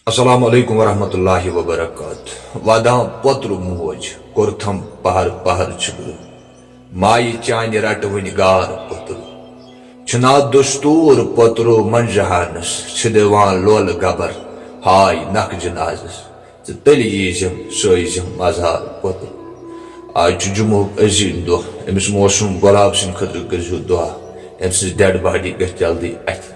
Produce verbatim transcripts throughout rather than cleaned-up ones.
السلام علیکم ورحمۃ اللہ وبرکاتہ۔ ودان پوترو موج، کوٚرتھم پہر پہر چھُکھ۔ مایہِ چانہِ رٹہٕ وٕنہِ گار پوترو۔ چھُنا دستور پوترو منجہانس، چھِ دِوان لولہٕ گبر۔ ہاے نکھ جنازس، ژٕ تیٚلہِ ییٖزٮ۪م، سُہ ٲسۍزٮ۪م مزار پوترو۔ آز چھُ جمعہُک عظیٖم دۄہ، أمِس موسوٗم گۄلاب سٕنٛدِ خٲطرٕ کٔرۍزیو دُعا، أمۍ سٕنٛز ڈیڈ باڈی گژھِ جلدی اَتھِ۔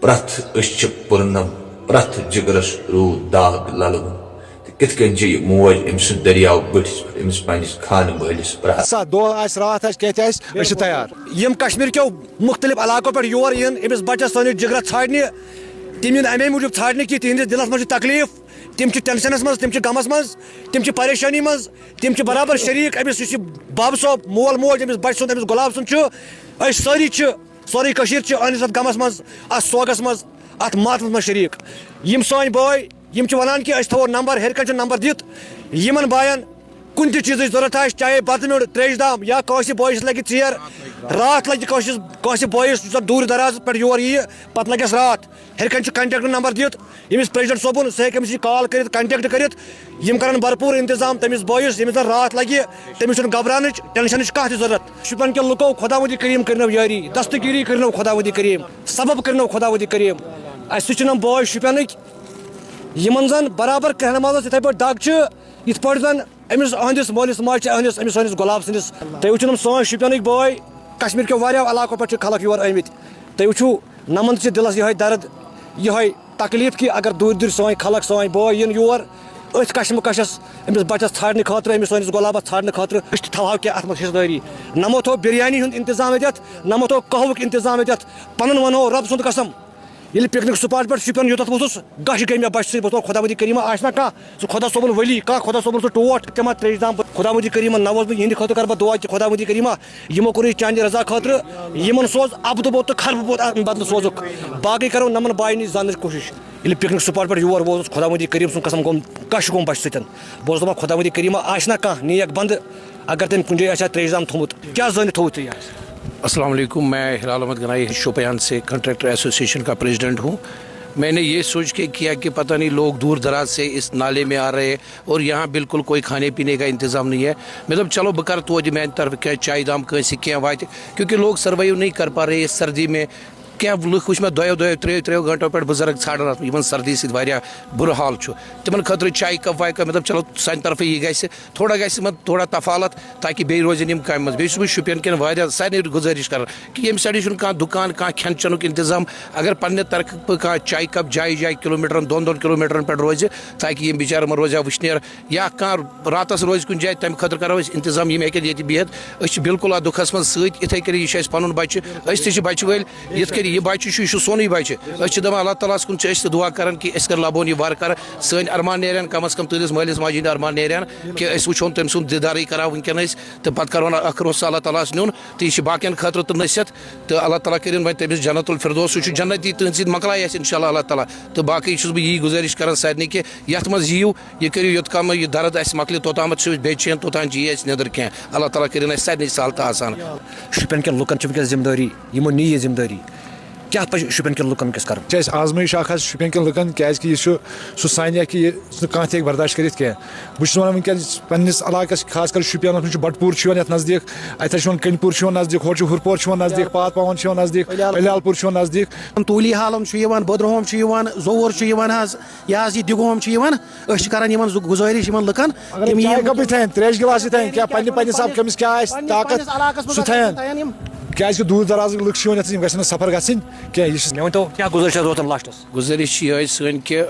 پرٛٮ۪تھ أچھ چھِ پُرنم، پرٛٮ۪تھ جگرس روٗد داغ للوُن۔ تہٕ کِتھ کٔنۍ چھِ یہِ موج أمۍ سٕنٛز دٔریاو بٔٹھِس پٮ۪ٹھ أمِس پننِس خانہٕ مٲلِس پرٛاران؟ سا دۄہ آسہِ، راتھ آسہِ، کینٛہہ تہِ آسہِ، أسۍ چھِ تیار۔ یِم کشمیر کیو مختلف علاقو پٮ۪ٹھ یور یِن أمِس بچس سٲنِس جگرس ژھانڈنہِ، تِم یِن امے موٗجوٗب ژھانڈنہِ کہِ تِہنٛدِس دِلس منٛز چھُ تکلیف، تِم چھِ ٹینشنس منٛز، تِم چھِ غمس منٛز، تِم چھِ پریشٲنی منٛز، تِم چھِ برابر شریٖک أمِس یُس یہِ بب صٲب، مول موج أمِس بچہٕ سُنٛد، أمِس گۄلاب سُنٛد چھُ۔ أسۍ سٲری چھِ، سورُے کٔشیٖر چھِ أہنٛدِس اَتھ غمَس منٛز، اَتھ سوگَس منٛز، اَتھ ماتمَس منٛز شریٖک۔ یِم سٲنۍ بٲے، یِم چھِ وَنان کہِ أسۍ تھاوو نمبر، ہیٚرِ کَنہِ چھُ نمبر دِتھ۔ یِمَن بایَن کُنہِ تہِ چیٖزٕچ ضوٚرَتھ آسہِ، چاہے بَتہٕ میوٚنٛڈ، ترٛیشہِ دام یا کٲنٛسہِ بٲیِس لَگہِ ژیر، راتھ لَگہِ کٲنٛسہِ، کٲنٛسہِ بٲیِس یُس زَن دوٗرِ دَرازٕ پٮ۪ٹھ یور یِیہِ، پَتہٕ لَگٮ۪س راتھ۔ ہیٚرِ کَنہِ چھُ contact number دِتھ، ییٚمِس president صٲبُن، سُہ ہیٚکہِ أمِس یہِ call کٔرِتھ، contact کٔرِتھ۔ یِم کَرَن بھرپوٗر اِنتظام تٔمِس بٲیِس، ییٚمِس زَن راتھ لَگہِ، تٔمِس چھُنہٕ گھبراونٕچ، ٹینشنٕچ کانٛہہ تہِ ضروٗرت۔ شُپین کٮ۪ن لُکو خۄداوندِ کریٖم کٔرِنو یٲری، دستگیٖری کٔرِنو خۄداوندِ کریٖم، سبب کٔرِنو خۄداوندِ کریٖم۔ اَسہِ سۭتۍ چھِ نہٕ بٲے شُپینٕکۍ، یِمَن زَن برابر کرٛہنہِ منٛز یِتھَے پٲٹھۍ دَگ چھِ، یِتھ پٲٹھۍ زَن أمِس أہٕنٛدِس مٲلِس ماجہِ چھِ أہٕنٛدِس، أمِس سٲنِس گۄلاب سٕنٛدِس۔ تُہۍ وٕچھِو یِم سٲنۍ شُپینٕکۍ بٲے، کشمیٖر کیو واریاہو علاقو پٮ۪ٹھ چھِ خلق یور آمٕتۍ۔ تُہۍ وٕچھِو، نَمَن تہِ چھِ دِلَس یِہوٚے درد، یِہوٚے تکلیٖف کہِ اگر دوٗرِ دوٗرِ سٲنۍ خلق، سٲنۍ بٲے یِن یور أتھۍ کشمکشس أمِس بچس ژھانڈنہٕ خٲطرٕ، أمِس سٲنِس گۄلابس ژھانڈنہٕ خٲطرٕ، أسۍ تہِ تھاوہاو کینٛہہ اتھ منٛز حصہٕ دٲری۔ نہ مہ تھوو بریانی ہُنٛد انتظام ییٚتٮ۪تھ، نہ مہ تھوو قہوُک انتظام ییٚتٮ۪تھ۔ پنُن ونہو رۄب سُنٛد قسم، ییٚلہِ picnic spot پٮ۪ٹھ شُپین یوٚتتھ ووتُس، گش گٔے مےٚ بچہِ سۭتۍ۔ بہٕ اوسُس دپان، خۄداوندی کریٖمہ آسہِ نا کانٛہہ سُہ خۄدا صٲبُن ؤلی، کانٛہہ خۄدا صٲبُن سُہ ٹوٹھ، تِم اتھ ترٛیش دام۔ خۄداوندی کریٖمہ نہ اوس بہٕ یِہنٛدِ خٲطرٕ کرٕ بہٕ دُعا کہِ خۄداوندی کریٖمہ یِمو کوٚر یہِ چانہِ رضا خٲطرٕ، یِمن سوز اَبہٕ تہٕ بوٚد تہٕ خربہٕ بوٚد اَمہِ بدلہٕ سوزُکھ۔ باقٕے کرو نمن باے نِش زاننٕچ کوٗشش۔ ییٚلہِ picnic spot پٮ۪ٹھ یور ووتُس، خۄداوندی کریٖم سُنٛد قسم گوٚم، کش گوٚم بچہِ سۭتۍ۔ بہٕ اوسُس دپان، خۄداوندی کریٖمہ آسہِ نا کانٛہہ نیک بندٕ، اگر تٔمۍ کُنہِ جایہِ آسہِ ہا ترٛیش دام تھوٚمُت، کیٛاہ زٲنِتھ تھوٚوُ تُہۍ یہِ آسہِ؟ السلام علیکم، میں ہلال احمد گنائی شوپیان سے کنٹریکٹر ایسوسیشن کا پریزیڈنٹ ہوں۔ میں نے یہ سوچ کے کیا کہ پتہ نہیں لوگ دور دراز سے اس نالے میں آ رہے اور یہاں بالکل کوئی کھانے پینے کا انتظام نہیں ہے۔ مےٚ دوٚپ، چلو، بہٕ کَرٕ توتہِ میٛانہِ طرفہٕ کینٛہہ چایہِ دام کٲنٛسہِ کینٛہہ واتہِ، کیونکہ لوگ سروائیو نہیں کر پا رہے اس سردی میں۔ کینٛہہ لُکھ وٕچھ مےٚ دۄیو، دۄیو، ترٛیٚیو، ترٛیٚیو گھنٹو پٮ۪ٹھ بُزرگ ژھانٛڈان اَتھ، یِمن سردی سۭتۍ واریاہ بُرٕ حال چھُ۔ تِمن خٲطرٕ چایہِ کپ وایہِ کپ، مےٚ دوٚپ، چلو، سانہِ طرفہٕ یہِ گژھِ تھوڑا، گژھِ یِمن تھوڑا تفالت، تاکہِ بیٚیہِ روزن یِم کامہِ منٛز۔ بیٚیہِ چھُس بہٕ شُپین کٮ۪ن واریاہ سارنٕے گُزٲرِش کران کہِ ییٚمہِ سایڈٕ چھُنہٕ کانٛہہ دُکان، کانٛہہ کھٮ۪ن چٮ۪نُک انتظام، اگر پننہِ طرفہٕ کانٛہہ چایہِ کپ جایہِ جایہِ کِلوٗ میٖٹرن، دۄن دۄن کِلوٗ میٖٹرن پٮ۪ٹھ روزِ، تاکہِ یِم بِچارٕ یِمن روزِ ہا وٕشنیر، یا کانٛہہ راتس روزِ کُنہِ جایہِ، تمہِ خٲطرٕ کرو أسۍ انتظام، یِم ہیٚکن ییٚتہِ بِہِتھ۔ أسۍ چھِ بالکل اتھ دُکھس منٛز سۭتۍ، یِتھے کٔنۍ یہِ چھُ اَسہِ پنُن بچہِ، أسۍ تہِ چھِ بچہِ وٲلۍ۔ یِتھ کٔنۍ یہِ بچہِ چھُ، یہِ چھُ سونُے بچہِ۔ أسۍ چھِ دپان، اللہ تعالیٰ ہس کُن چھِ أسۍ تہِ دُعا کران کہِ أسۍ کر لبون یہِ وارٕ کارٕ، سٲنۍ ارمان نیرن، کم از کم تُہنٛدِس مٲلِس ماجہِ ہٕنٛدۍ ارمان نیرن کہِ أسۍ وٕچھون تٔمۍ سُنٛد دیدارٕے کرو وٕنکیٚن أسۍ، تہٕ پتہٕ کرون ٲخرس اللہ تعالیٰ ہس نیُن۔ تہٕ یہِ چھِ باقین خٲطرٕ تہِ نصیحت، تہٕ اللہ تعالیٰ کٔرِن وۄنۍ تٔمِس جنت الفردوس، سُہ چھُ جنتی، تُہنٛدِ سۭتۍ مۄکلایہِ اَسہِ انشاءاللہ اللہ تعالیٰ۔ تہٕ باقٕے چھُس بہٕ یی گُزٲرِش کران سارنٕے کہِ یتھ منٛز یِیِو، یہِ کٔرِو، یوٚت کام یہِ درد اَسہِ مۄکلہِ، توٚتامَتھ چھِ أسۍ بے چین، توٚتام چھِ یہِ اَسہِ نیٚدٕر کینٛہہ۔ اللہ تعالیٰ کٔرِن اَسہِ سارنٕے سہل تہٕ آسان۔ شُپین کٮ۪ن لُکن چھِ وٕنکیٚس ذمہٕ دٲری، یِمو نی یہِ ذمہٕ دٲری۔ کیٛاہ پزِ شُپین کٮ۪ن لُکن وٕنکیٚس کرُن؟ چھِ اَسہِ آزمٲیِش اکھ حظ شُپین کٮ۪ن لُکن، کیازِ کہِ یہِ چھُ سُہ سانیہ کہِ یہِ چھُنہٕ کانٛہہ تہِ ہیٚکہِ برداشت کٔرِتھ کینٛہہ۔ بہٕ چھُس وَنان وٕنکیٚن پننِس علاقس، خاص کر شُپینس منٛز چھُ بٹہٕ پوٗر چھُ یِوان یتھ نزدیٖک، اَتہِ حظ چھُ یِوان کنہِ پوٗر چھُ یِوان نزدیٖک، ہورٕ چھُ ہُرپور چھُ یِوان نزدیٖک، پہلگام پہلگام چھُ یِوان نزدیٖک، پہلگام۔ الیال پوٗر چھُ یِوان نزدیٖک۔ تولی حالم چھُ یِوان، بدرہوم چھُ یِوان، زوور چھُ یِوان حظ، یہِ حظ یہِ دِگوم چھُ یِوان۔ أسۍ چھِ کران یِمن زُ-، گُزٲرِش یِمن لُکن، اگر تِم یِم یِن چایہِ کپ تہِ تھاین، ترٛیش گِلاس تہِ تھاین، کیٛاہ پننہِ پننہِ حساب کٔمِس کیٛاہ آسہِ پننہِ، طاقت، پننِس علاقس منٛز سُہ اگر تھاین۔ تھاین یِم۔ کیٛازِ کہِ دوٗر دراز لُکھ چھِ یِوان یَتھ، یِم گژھن نہٕ سفر گژھٕنۍ کینٛہہ۔ یہِ چھِ مےٚ ؤنۍ تو، کیٛاہ گُزٲرِش چھِ روزان لاسٹس؟ گُزٲرِش چھِ یِہوٚے سٲنۍ کہِ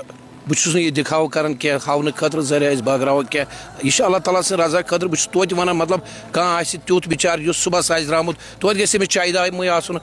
بہٕ چھُس نہٕ یہِ دِکھاو کران کینٛہہ، ہاونہٕ خٲطرٕ ذٔریعہٕ أسۍ بٲگراوو کینٛہہ۔ یہِ چھُ اللہ تعالیٰ سٕنٛدِ رضا خٲطرٕ۔ بہٕ چھُس توتہِ وَنان، مطلب، کانٛہہ آسہِ تیُتھ بِچارٕ یُس صُبحس آسہِ درٛامُت، توتہِ گژھِ أمِس چایہِ دامٕے آسُن۔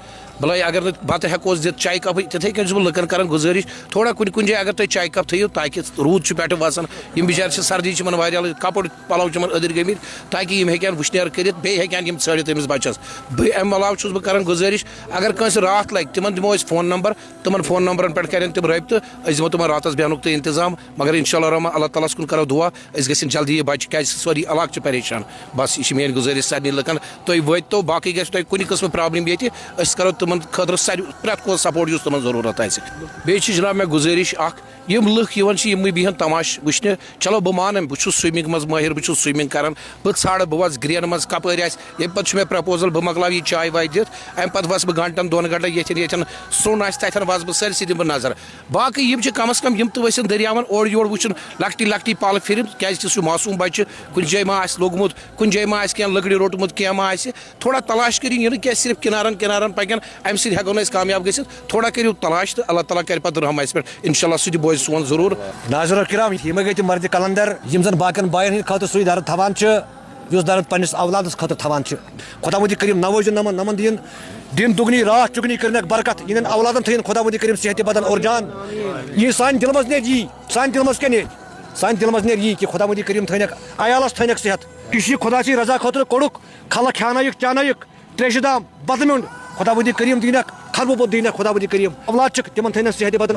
بَلایہِ اگر نہٕ بَتہٕ ہٮ۪کوس دِتھ، چایہِ کَپٕے، تِتھَے کٔنۍ چھُس بہٕ لُکَن کران گُزٲرِش، تھوڑا کُنہِ کُنہِ جایہِ اگر تُہۍ چایہِ کَپ تھٲیِو، تاکہِ روٗد چھُ پٮ۪ٹھٕ وَسان، یِم بِچارٕ چھِ، سردی چھِ یِمَن واریاہ لٔگۍ، کَپُر پَلَو چھِ یِمَن أدٕرۍ گٔمٕتۍ، تاکہِ یِم ہیٚکن وٕشنیر کٔرِتھ، بیٚیہِ ہیٚکن یِم ژھٲنٛڈِتھ أمِس بَچَس۔ بیٚیہِ اَمہِ علاوٕ چھُس بہٕ کران گُزٲرِش، اگر کٲنٛسہِ راتھ لَگہِ، تِمَن دِمو أسۍ فون نمبر، تِمن فون نمبرن پٮ۪ٹھ کرن تِم رٲبطہٕ، أسۍ دِمو تِمن راتس بیٚہنُک تہِ انتظام۔ مگر انشاءاللہ الرحمن، اللہ تعالیٰ ہس کُن کرو دُعا، أسۍ گژھن جلدی یہِ بچہِ، کیازِ سٲری علاقہٕ چھِ پریشان۔ بس، یہِ چھِ میٲنۍ گُزٲرِش سارنٕے لُکن، تُہۍ وٲتۍ تو، باقٕے گژھِ تۄہہِ کُنہِ قٕسمہٕ پرابلم ییٚتہِ، أسۍ کرو تِمن خٲطرٕ سارِ-، پرٛٮ۪تھ کانٛہہ سپورٹ یُس تِمن ضروٗرت آسہِ۔ بیٚیہِ چھِ جناب مےٚ گُزٲرِش اکھ، یِم لُکھ یِوان چھِ، یِمٕے بِہن تماش وٕچھنہِ۔ چلو، بہٕ مانن، بہٕ چھُس swimming منٛز مٲہِر، بہٕ چھُس swimming کران، بہٕ ژھانڈٕ، بہٕ وَسہٕ گرین منٛز کپٲرۍ آسہِ۔ ییٚمہِ پتہٕ چھُ مےٚ proposal، بہٕ مۄکلاو یہِ چاے واے دِتھ، اَمہِ پتہٕ وَسہٕ بہٕ گھنٹن دۄن گھنٹن ییٚتھٮ۪ن ییٚتھٮ۪ن سرٛوٚن آسہِ تَتھٮ۪ن وَسہٕ بہٕ، سٲرسٕے دِمہٕ بہٕ نظر۔ باقٕے یِم چھِ کم از کم یِم تہِ ؤسِن دٔریاون اورٕ یورٕ وٕچھُن، لۄکٹی لۄکٹی پَل پھِرِن، کیازِ کہِ سُہ چھُ معصوٗم بچہِ، کُنہِ جایہِ ما آسہِ لوٚگمُت، کُنہِ جایہِ ما آسہِ کینٛہہ لٔکرِ روٚٹمُت، کینٛہہ ما آسہِ۔ تھوڑا تلاش کٔرِو، یہِ نہٕ کینٛہہ صرف کِنارن کِنارن پکن، امہِ سۭتۍ ہٮ۪کو نہٕ أسۍ کامیاب گٔژھِتھ۔ تھوڑا کٔرِو تلاش تہٕ اللہ تعالیٰ کرِ پتہٕ رحم اسہِ پٮ۪ٹھ، انشاء اللہ سُہ تہِ بوزِ سون ضروٗر۔ ناظرین کرام، یِمے گٔے تِم مرد قلندر، یِم زن باقین باین ہٕنٛدِ خٲطرٕ سُے درد تھاوان چھِ، یُس درد پننِس اولادس خٲطرٕ تھاوان چھِ۔ خۄداوندِ کریم نوٲزِن نمن، نمن دِیِن دِن دُگنی، راتھ چُگنی کٔرنکھ برکت، یِہنٛدٮ۪ن اولادن تھٲیِن خۄداوندِ کریم صحتِ بدن اور جان۔ یہِ سانہِ دِلہٕ منٛز نیرِ یی، سانہِ دِلہٕ منٛز کیٛاہ نیرِ؟ سانہِ دِلہٕ منٛز نیرِ یی کہِ خۄداوندِ کریم تھٲینکھ عیالس تھٲینکھ صحت۔ یُس یہِ خۄدا سٕنٛدِ رضا خٲطرٕ کوٚڑُکھ، خلق کھیانٲیِکھ، چانٲیِکھ، تریشہِ دام، بتہٕ میوٚنٛڈ، خۄداوندِ کریم دِینکھ، خربہٕ پوٚت دِینکھ خۄداوندِ کریم۔ اولاد چھِکھ، تِمن تھٲینکھ صحتِ بدن۔